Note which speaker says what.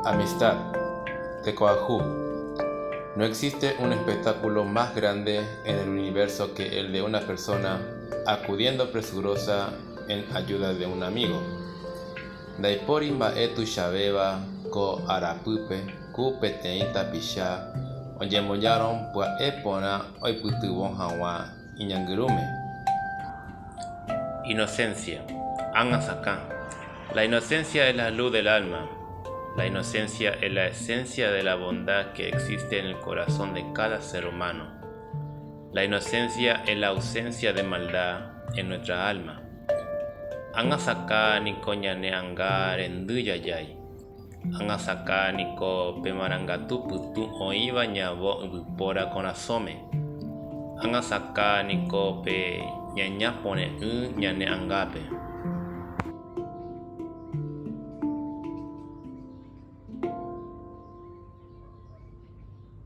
Speaker 1: Amistad. Tekoayhu. No existe un espectáculo más grande en el universo que el de una persona acudiendo presurosa en ayuda de un amigo. Ndaipóri mba'e tuichavéva ko arapýpe ku peteĩ tapicha oñembojárõ pya'e porã oipytyvõ hag̃ua iñangirũme. Inocencia. Ág̃a sakã. La inocencia es la luz del alma. La inocencia es la esencia de la bondad que existe en el corazón de cada ser humano. La inocencia es la ausencia de maldad en nuestra alma. Ág̃a sakã niko ñane ánga rendy jajái. Ág̃a sakã niko pe marangatu pytũ oĩva ñavõ yvypóra korasõme. Ág̃a sakã niko pe ñaña pore'ỹ ñane ángape.